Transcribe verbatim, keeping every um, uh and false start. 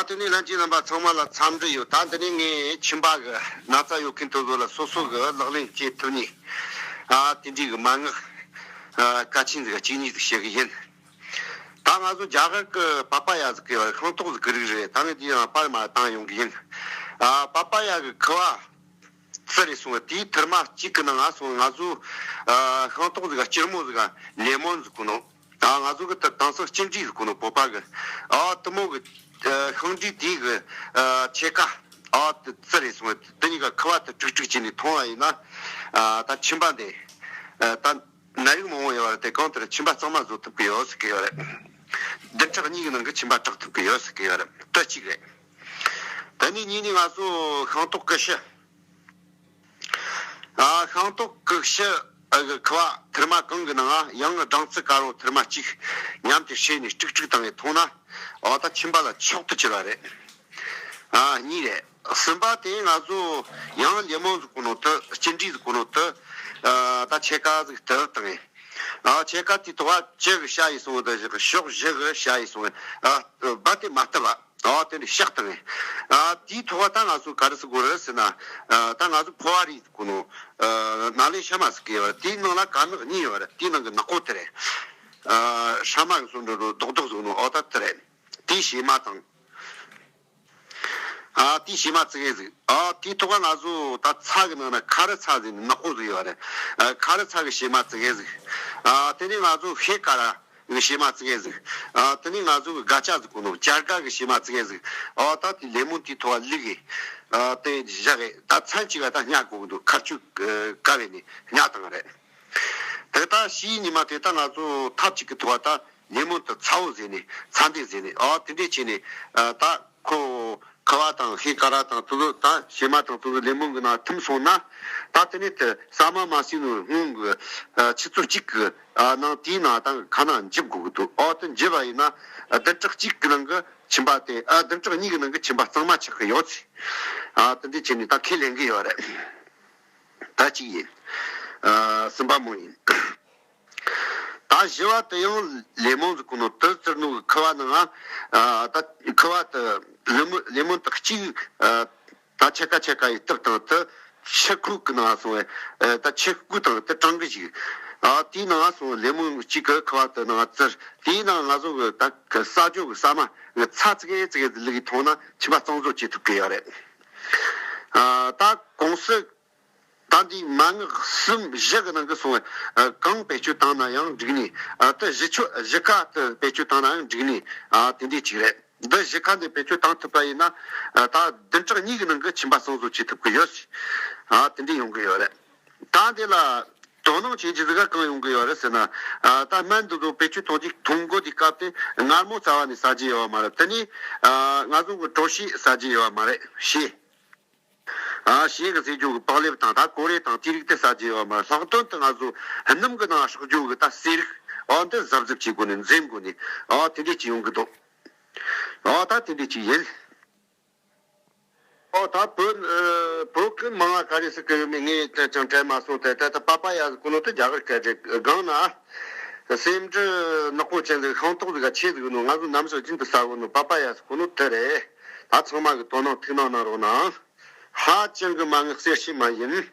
དེ་ནས་ལྷན་རྒྱས་རྣམ་པ་ཚང་མ་ལ་འཚམས་འདྲི་ཡོད། ད་འདི་ནས་ངས་ཁྱིམ་པ་གི་ན་ཚ་ཡོད་མཁན་དེ་ཚོ་ལ་སོ་སོ་གི་ལག་ལེན་བྱེད་ཐུབ་ནི་ཨ་དེ་འདྲའི་གི་མན་ངག་ཨ་གལ་ཆེན་ཟིག་གཅིག་གཉིས་ཟིག་བཤད་གི་ཡིན། ད་ང་ཚོ་རྒྱ་གར་གི་པ་པ་ཡ་ཟིག་གི་ཤིང་ཏོག་ཟིག་གི་རིགས་རེད། ད་ངས་དེ་ཡང་པར་མ་བཏང་ཡོང་གི་ཡིན། ཨ་པ་པ་ཡ་གི་ཁུ་བ་ཙི་རེད་སོང་བས། དེའི་ཐུར་མ་གཅིག་གི་ནང་ང་སོང་ང་ཚོ་ཨ་ཤིང་ཏོག་ཟིག་ག་སྐྱུར་མོ་ཟིག་ག་ལེ་མོན་ཟིག་གོ་ནོ། ཨ་ང་ཚོ་གི་ད་དེང་སང་སྤྱི་འགྲིག་ཟིག་གོ་ནོ་བོད་པ་གི། ཨ་དེ་མོ་གི་ཨ་ཤིང་འབྲས་དེའི་གི་ཨ་ཕྱེད་ཀ་ཨ་དེ་ཙི་རེད་སོང་བས། དེ་གཉིས་ཀ་ཁུ་བ་དེ་དཀྲུག་དཀྲུག་བྱས་ནས་འཐུང་བ་ཡིན་ན་ཨ་ད་མཆིན་པ་འདི་ཨ་ད་ནད་རིགས་མང་བོ་ཡོད་པ་རེད་དེ། གང་ལྟར་མཆིན་པ་གཙང་མ་བཟོ་ཐུབ་ཀྱི་ཡོད་ཟེར་གི་ཡོད་རེད། བདུན་ཕྲག་གཉིས་ཀྱི་ནང་གི་མཆིན་པ་དྲག་ཐུབ་ཀྱི་ཡོད་ཟེར་གི་ཡོད་རེད། དེ་གཅིག་རེད། དེ་ནས་གཉིས་ནས་ང་ཚོ་ཤིང་ཏོག་ཀུ་ཤུ། ཨ་ཤིང་ཏོག་ཀུ་ཤུ་ཨ་གི་ཁུ་བ་ཐུར་མ་གང་གི་ནང་ང་ཡང་སྦྲང་རྩི་དཀར་པོ་ཐུར་མ་གཅིག་མཉམ་དུ་བསྲེས་ནས་དཀྲུག་དཀྲུག་བཏང་ནས་འཐུང་ན། འོ་ད་མཆིན་པ་ལ་མཆོག་ཏུ་གྱུར་པ་རེད། ཨ་གཉིས་རེད། གསུམ་པ་དེ་ང་ཚོ་ཡང་ལེ་མོན་ཟིག་གོ་ནོ་དེ་སྐྱུར་འབྲས་ཟིག་གོ་ནོ་དེ་ཨ་ད་ཕྱེད་ཀ་ཟིག་དེ་བཏང་ངས། ཨ་ཕྱེད་ཀ་དེའི་ཐོག་བ་བཅུ་གི་ཤ་ཡི་སོང་བ་དང་བཞག་གི་ཕྱོགས་བཞི་གི་ཤ་ཡི་སོང་བ་ཨ་རྦད་དེ་མ་བཏབ་པ། ཨ་དེ་འདྲ་བཤགས་བཏང་ངས། ཨ་དེའི་ཐོག་བ་ད་ང་ཚོ་ག་རེ་ཟིག་དགོས་རེད་ཟེར་ན། ཨ་ད་ང་ཚོ་ཕོ་བ་རིགས་ཟིག་གོ་ནོ་ཨ་ནཱ་ལེནྡྲ་ཤ་མ་ཟིག་གི་ཡོད་རེད། དེའི་ནང་ལ་དཀར་ནག་གཉིས་ཡོད་རེད། དེའི་ནང་གི་ནག་པོ་དེ་རེད། ཨ་ཧྲ་མ་གི་སོ་འདྲ་རྡོག་རྡོག་ཟིག་ནོ་འོ་ད་དེ་རེད། དེའི་བྱེ་མ་དང་། ཨ་དེའི་བྱེ་མ་ཙི་གེ་ཟིག་ཨ་དེའི་ཐོག་ང་ཚོ་ད་ཚྭ་གི་ནང་ན་ཁ་རི་ཚྭ་ཟེར་ནི་ནག་པོ་ཟིག་ཡོད་རེད། ཨ་ཁ་རི་ཚྭ་གི་བྱེ་མ་ཙི་གེ་ཟིག་ཨ་དེ་ནས་ང་ཚོ་ཤེལ་དཀར་ར་གི་བྱེ་མ་ཙི་གེ་ཟིག་ཨ་དེ་ནས་ང་ཚོ་གི་སྒ་ཆ་ཟིག་གོ་ནོ་སྐྱ་རྒ་གི་བྱེ་མ་ཙི་གེ་ཟིག་ཨ་ད་དེ་ལེ་མོན་དེའི་ཐོག་བླུགས་གི་ཨ་དེ་བཞག་གི། ད་མཚན་གཅིག་ག་ད་བསྙལ་དགོས་གི་འདུག་མཁལ་སྐྱུག་ཨ་བཀབ་ནས་བསྙལ་བཏང་རེད། དེ་ད་ཕྱིའི་ཉི་མ་དེ་ད་ང་ཚོ་ཐབ་ཅིག་གི་ཐོག་ད་ལེ་མོན་དེ་ཚ་བོ་བཟོས་ནས་ཚ་འདེབས་བཟོས་ནས་ཨ་དེ་འདྲས་བྱས་ནས་ཨ་ད་ཁོ་ཁུ་བ་དང་ཤེལ་དཀར་ར་དང་དེ་ཚོ་ད་བྱེ་མ་དང་དེ་ཚོ་ལེ་མོན་གི་ནང་ཐིམ་སོང་ན། ད་དེ་ནས་དེ་ཟ་མ་མ་ཟོས་ནོ་སྔོན་གི་ཨ་ཆུ་ཚོད་གཅིག་གི་ཨ་ནང་དེའི་ནང་ད་ཁ་ནང་འཇིབ་དགོས་གི་འདུག་ཨ་དེ་འཇིབ་པ་ཡིན་ན་ཨ་བདུན་ཕྲག་གཅིག་གི་ནང་གི་མཆིན་པ་དེ་ཨ་བདུན་ཕྲག་གཉིས་གི་ནང་གི་མཆིན་པ་གཙང་མ་ཆགས་གི་ཡོད་ཟེར། ཨ་དེ་འདྲས་བྱས་ནས་ད་ཁས་ལེན་གི་ཡོད་རེད། ད་གཅིག་ཡིན། ཨ་གསུམ་པ་མོ་ཡིན། ད་བཞི་བ་དེ་ཡང་ལེ་མོན་ཟེར་གོ་ནོ་དེ་ཙི་རེད་ནོ་གི་ཁུ་བ་ནང་ང་ཨ་ད་ཁུ་བ་དེ་ལེ་མོན་ལེ་མོན་དེ་གཅིག་ཨ་ད་ཕྱེད་ཀ་ཕྱེད་ཀ་ཡི་བཏབ་བཏང་དེ་ཕྱུར་ཁུག་གི་ནང་ང་སོང་བས། ཨ་ད་ཕྱུར་ཁུག་དང་དེ་གྲངས་གི་ཞིག་ཨ་དེའི་ནང་ང་སོང་ལེ་མོན་གཅིག་གི་ཁུ་བ་དེ་ནང་ང་བཙིར། དེའི་ནང་ང་ང་ཚོ་གི་ད་གི་ཟ་རྒྱུ་གི་ཟ་མ་གི་ཚྭ་ཙི་གེ་ཙི་གེ་ལུག་གི་འཐུང་ན་མཆིན་པ་གཙང་བཟོ་བྱེད་ཐུབ་གི་ཡོད་རེད། ཨ་ད་གོང་སུ། ད་འདི་མན་ངག་གསུམ་བཞི་གི་ནང་གི་སོང་བས། ཨ་གང་བེད་སྤྱོད་བཏང་ན་ཡང་འགྲིག་ནི། ཨ་དེ་བཞི་ཆོ་བཞི་ཀ་དེ་བེད་སྤྱོད་བཏང་ན་ཡང་འགྲིག་ནི། ཨ་དེ་འདྲས་ཅིག་རེད། འདི་བཞི་ཀ་འདི་བེད་སྤྱོད་བཏང་ཐུབ་པ་ཡིན་ན། ཨ་ད་བདུན་ཕྲག་གཉིས་ཀྱི་ནང་གི་མཆིན་པ་གཙང་བཟོ་བྱེད་ཐུབ་ཀྱི་ཡོད། ཨ་དེ་འདྲས་ཡོང་གི་ཡོད་རེད། ད་འདི་ལ་དོ་སྣང་བྱེད་རྒྱུ་ཟིག་ག་གང་ཡོང་གི་ཡོད་རེད་ཟེར་ན། ཨ་ད་སྨན་འདི་ཚོ་བེད་སྤྱོད་གཏོང་རྒྱུ་འཐུང་དགོས་དུས་སྐབས་དེ་མངར་མོ་རྩ་བ་ནས་ཟ་རྒྱུ་ཡོད་མ་རེད། དེ་ནས་ཨ་ང་ཚོ་གི་གྲོ་ཞིབ་ཟ་རྒྱུ་ཡོད་མ་རེད། ཞེས། ཨ་ཞེས་གི་ཟེར་རྒྱུ་གི་བག་ལེབ་དང་ད་གོ་རེ་དང་དེ་རིགས་དེ་ཟ་རྒྱུ་ཡོད་མ་རེད། ལྷག་དོན་དུ་ང་ཚོ་སྣུམ་གི་ནང་སྲེག་རྒྱུ་གི་ད་ཟས་རིགས་ཨ་འདི་གཟབ་གཟབ་བྱེད་དགོས་ནས་འཛེམ་དགོས་ནས་ཨ་དེ་འདྲས་ཅིག་ཡོང་གི་འདུག་ཨ་ད་དེ་འདྲས་ཅིག་ཡིན། ཨོ་ད་བོད་ཨ་བོད་ཀྱི་མང་ང་ག་རེ་ཟེར་གི་ཡོད་མེད་ངས་ཅང་ཅང་དྲན་མ་སོང་། དེ་ད་ད་པ་པ་ཡ་ཟེར་གོ་ནོ་དེ་རྒྱ་གར་སྐད་རེད། སྒང་ན་སེམས་འདྲི་ནག་པོ་ཅན་ཟིག་ཤིང་ཏོག་ཟིག་ག་ཆེ་ཟིག་ནོ་ང་ཚོ་ནམ་ཞིག་རྒྱུན་དུ་ཟ་གོ་ནོ་པ་པ་ཡ་ཟེར་གོ་ནོ་དེ་རེད། ད་ཚང་མ་གི་དོ་སྣང་ཐུགས་སྣང་གནང་རོགས་གནང་། ཧ་ཅང་གི་མན་ངག་གསེར་ཞིག་མ་ཡིན།